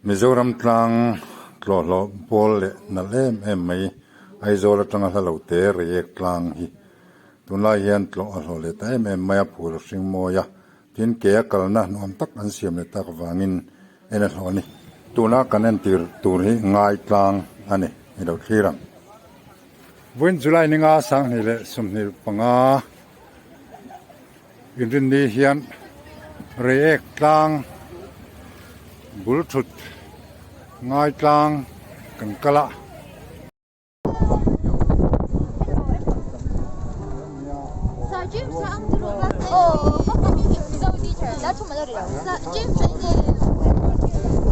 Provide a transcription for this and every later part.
Mizoram tlang tlawhhlawh pawl leh nalh em em mai Aizawl atanga hla lo te Reiek tlang hi tunlai hian tlawh a hlawh leh ta em em mai a, phul a hring mawi a, tin ke a kalna nuam tak an siam leh tak avangin en a hlawh a ni. Tuna kan entir tur hi ngai tlang a ni i lo thlir ang. Vawiin July ninga sanghnih leh 25 inrinni hian Reiek tlang bul thut ngai tlang kan kal a.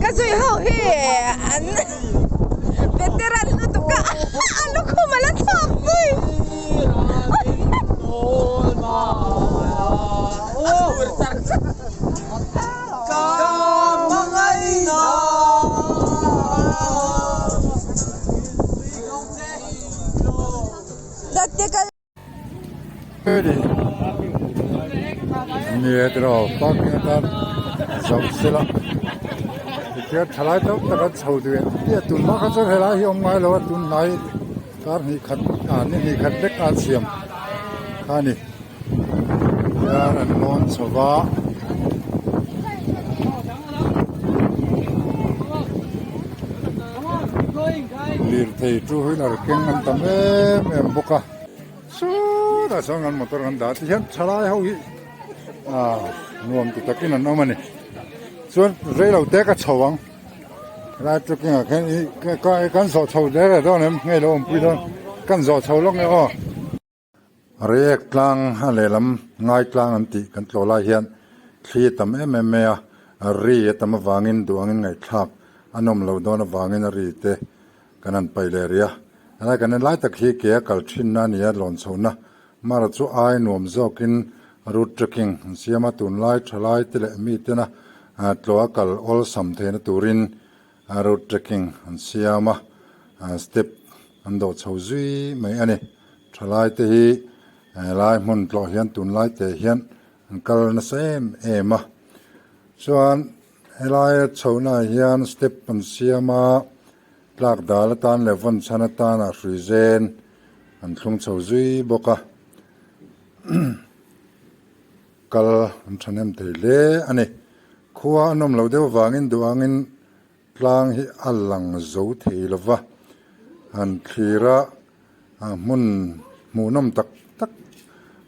Ka zui ho hi an veteran lutuk a a lukhum a la chhuak zui. Ni e tiraw parking atan zoh sela tikhian thalai tam tak an chho duh em tia tun hma kha chuan helai hi awm ngai lo a tun hnai kar hnih khat ah ni hnih khat vek an siam kha a ni hian an lawn chho va. Lirthei two wheeler keng an tam em em bawk a sawtah sawn kan motor kan dah tihian thalai ho hi ah nuam ti takin an awm a ni chuan reilo te ka chho ang helai trekking ah khian ih kan zawh chho der leh dawn em nge lo awmpui dawn kan zawh chho lawk nge aw. Reiek tlang a lehlam ngai tlang an tih kan tlawh lai hian thli a tam em em mai a, ri a tam avangin duh angin ngaihthlak a nawm loh dawn avangin a ri te kan han paih leh rih a. Helai kan en lai tak hi ke a kal thinna a ni a, lawn chhohna mara chu ai nuam zawkin route trekking an siam a, tunlai thalai te leh mi tena tlawh a kal awlsam theihna turin route trekking an siam a, step an dawh chho zui mai a ni. Thalai te hi helai hmun tlawh hian tunlai te hian an kal nasa em em a chuan helaia chhohna ah hian step an siam a tlak dal atan leh vawn chhan atana hrui zen an thlung chho zui bawk a kal an thahnem thei hle a ni khua a nawm loh deuh avangin duh angin Tlang hi a lang zo thei lo va, han thlir a, hmun hmuhnawm tak tak,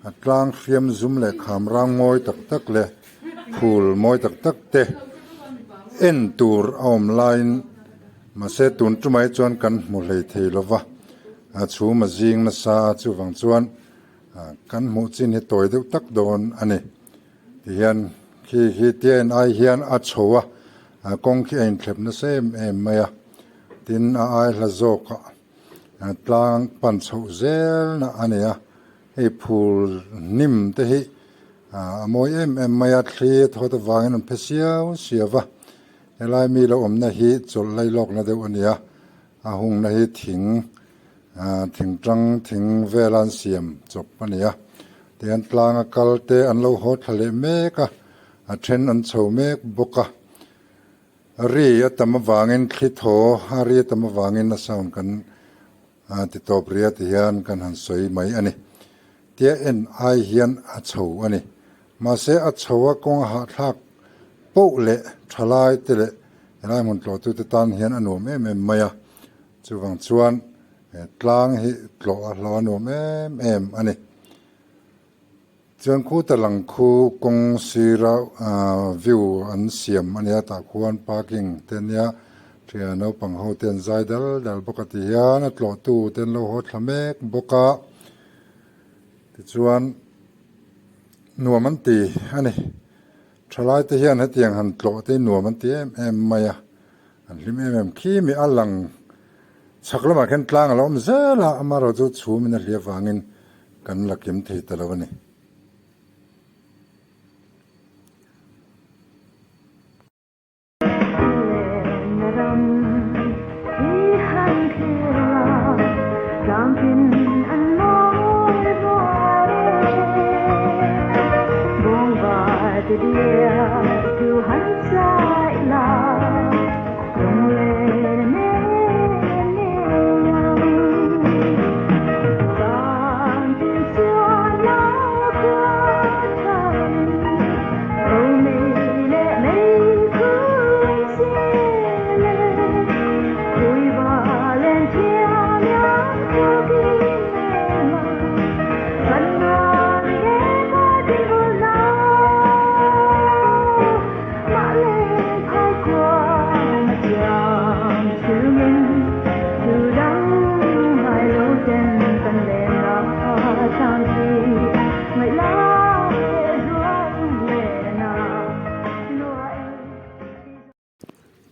a tlang hriam zum leh kham rang mawi tak tak leh phul mawi tak tak te en tur a awm laiin mahse tun tumah hi chuan kan hmu hlei thei lo va, a chhum a zing nasa a chuvang chuan kan hmuh chin hi tawi deuh tak dawn a ni. Tihian khi hi tia en ai hian a chho a, a kawng khi a inthlep nasa em em mai a, tin a ai hla zawk a tlang pan chhoh zel na a ni a, hei phul hnim te hi a mawi em em mai a, thli a thawt avangin an phe siau siau va, helai mi lo awmna hi chawlh lai lawkna deuh a ni a, a hungna hi thing Thing tang thing vel an siam chawp a ni a, tihian tlanga kal te an lo haw thla leh mek a, a then an chho mek bawk a, ri a tam avangin thli thaw a ri a tam avangin a sound kan ti tawp ria tihian kan han sawi mai a ni. Tia en ai hian a chho a ni. Mahse a chho a kawng a hahthlak poh leh thalai te leh helai hmun tlawhtute tan hian a nuam em em mai a. Chuvang chuan he tlang hi tlawh a hlauh a nuam em em a ni. Chuan khuta lang khu kawng sira view an siam a nia tah khuan parking te ania thian naupang ho te an zai dal dal bawk a ti hian a tlawh tu te an lo haw thla mek bawk a tichuan nuam an ti a ni. Thalai te hian hetiang han tlawh te hi nuam an ti em em mai a. An hlim em em khi mi a lang chhak lamah khian tlang a lo awm zel a, amaherawh chu chhum in a hliah vangin kan la kim thei ta lo a ni.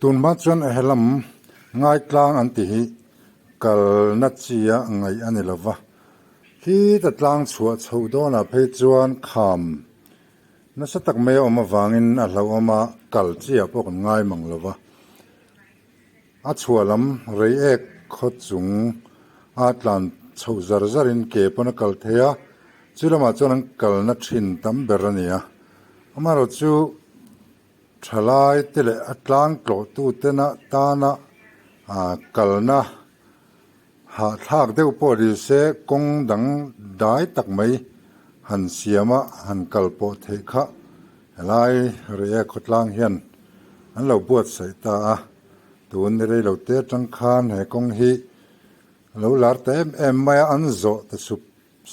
Tunhma chuan helam ngaitlang an ti hi kalna chi a ngaih a ni lova, khita tlang chhuah chhoh dawnah phei chuan kham nasa tak mai a awm avangin a hlauhawm a, kal chi ah pawh kan ngai mang lova. A chhuah lam rei ek khaw chung a tlan chhoh zar zar in ke pawn a kal thei a, chu lamah chuan an kalna thin tam ber a ni a. Amaherawhchu chu thalai te leh a tlang tlawh tu tena tana kalna hahthlak deuh pawh ni se kawng dang dai tak mai han siam a han kal pawh theih kha helai rei ek khawtlang hian an lo buatsaih ta a. Tun ni rei lo te atang khan he kawng hi a lo lar ta em em mai a, an zawh ta sup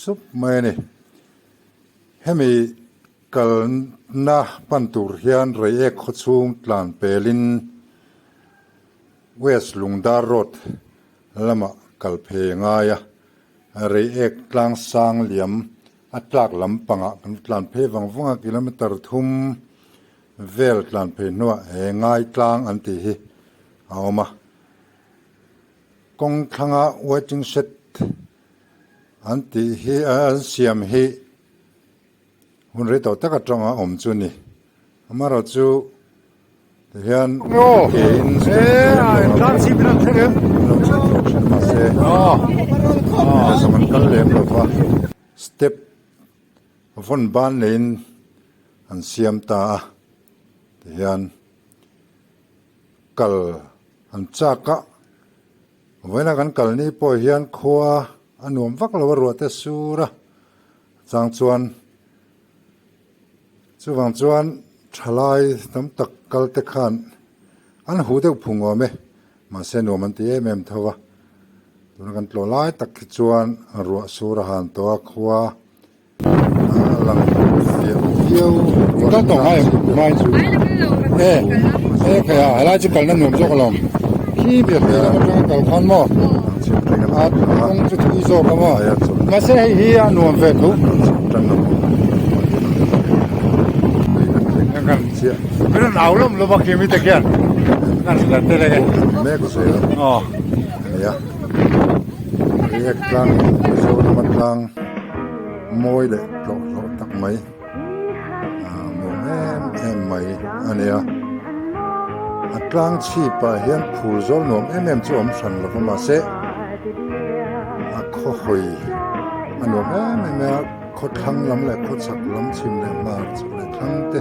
sup mai a ni. Hemi kalna pan tur hian Reiek khawchhung tlan pelin West Lungdar Road lamah kal phei a ngai a, Reiek tlang sang liam a tlak lampangah kan tlan phei vang vang a, kilometer thum Vel tlan phei hnuah he ngai tlang an tih hi a awm a, kawng thlanga waiting shed an tih hi an siam hi hun rei tawh tak atanga awm chu a ni. Amaherawhchu tihian ke in step an lo chhut thei thin mahse zawng an kal lem lova step Vawn ban neiin an siam ta a, tihian kal an chak a, vawiina kan kal ni pawh hian khua a nuam vak lo a ruah te sur a, chang chuan chuvang chuan thalai tam tak kal te khan an huh deuh phung awm e, mahse nuam an ti em em tho a, tuna kan tlawh lai tak hi chuan ruah sur a han tawh a khua. A lang fiah viau Kal tawh ngai em mai chu e e khai a helai chu kalna nuam zawk alawm khi ber leh lam atanga kal khan maw a kawng chu thui zawk a maw mahse hei hi a nuam ve tho kan rawn au lawm lawm a khi mite khian kan la tel enge aw. Riak tlang Mizoram atang mawi leh tlawh hlawh tak mai ah nuam em em mai a ni a a tlang chhip ah hian phul zawl nuam em em chu a awm hran lo va mahse a khaw hawi a nuam em em mai a khaw thlang lam leh khaw chhak lam chhim leh hmar chhak leh thlang te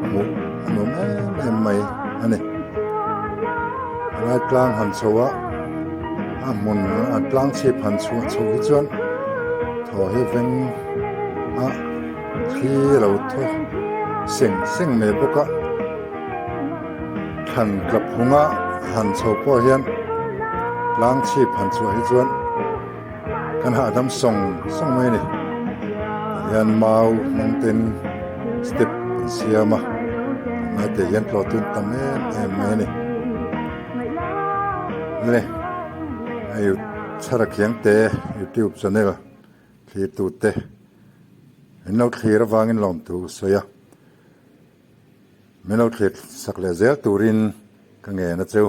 hmuh a nuam em em mai a ni helai tlang han chho a. A hmun a tlang chhip han chhuah chhoh hi chuan thaw hi veng a thli a lo thaw seng seng mai bawk a thlan tla phunga han chho pawh hian tlang chhip han chhuah hi chuan kan hahdam sawng sawng mai a ni tihian mau hmang ten step an siam a hmaite hian tlawh tun tam em em mai a ni. Le hei chhara khiang te youtube channel thlir tu te min lo thlir avangin lawmthu sawi a min lo thlir sak leh zel turin ka ngen a cheu.